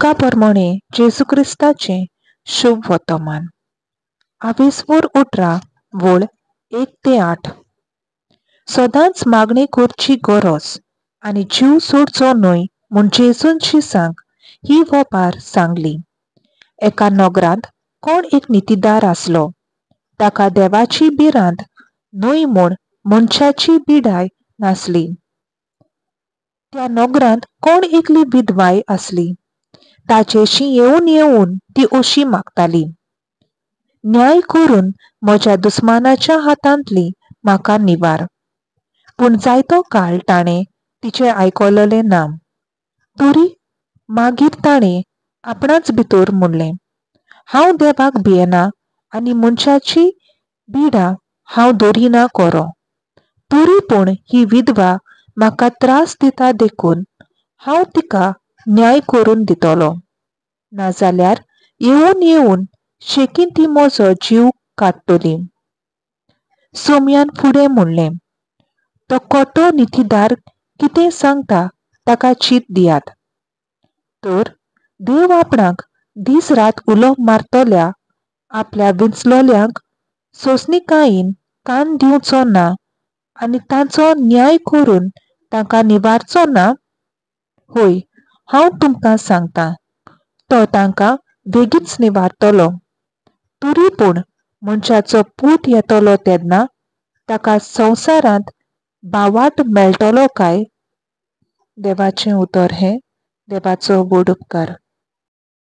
लुका प्रमाणे जेजू क्रिस्ताचें शुभ वर्तमान. आवेसवोर 18 वळ 1 ते 8. सदांच मागणी करची गरज आनी जीव सोडचो न्हय म्हूण जेजून शिसांक ही वपार सांगली. एका नगरांत कोण एक नितीदार आसलो. ताका देवाची भिरांत न्हय म्हूण मनशाची बिडाय नासली. त्या नगरांत कोण एकली विधवाय आसली. ताचेशी येवन येवन ती अशी मागताली, न्याय करून म्हज्या दुस्मानाच्या हातांतली म्हाका निवार. पूण जायतो काळ ताणें तिचें आयकलें ना. तरी मागीर ताणें आपणाच भितर म्हणलें, हांव देवाक भियेना आनी मनशाची बिडा हांव दरिना करो. तरी पूण ही विधवा म्हाका त्रास दिता देखून हांव तिका न्याय करून दितलो. नाजाल्यार येवन येवन शेकीन ती म्हजो जीव काडटली. सोमयान फुडें म्हणलें, तो कोटो नितीदार कितें सांगता ताका चीत दियात. तर देव आपणाक दीस रात उलो मारतल्या आपल्या विंचलोल्यांक सोंसणीकायेन कान दिवचो ना आनी तांचो न्याय करून तांकां निवारचो ना? हय, हांव तुमकां सांगता, तो तांकां बेगीच निवारतलो. तरी पूण मनशाचो पूत येतलो तेन्ना ताका संवसारांत भावार्थ मेळटलो काय? देवाचें उतर हें. देवाचो व्हड उपकार.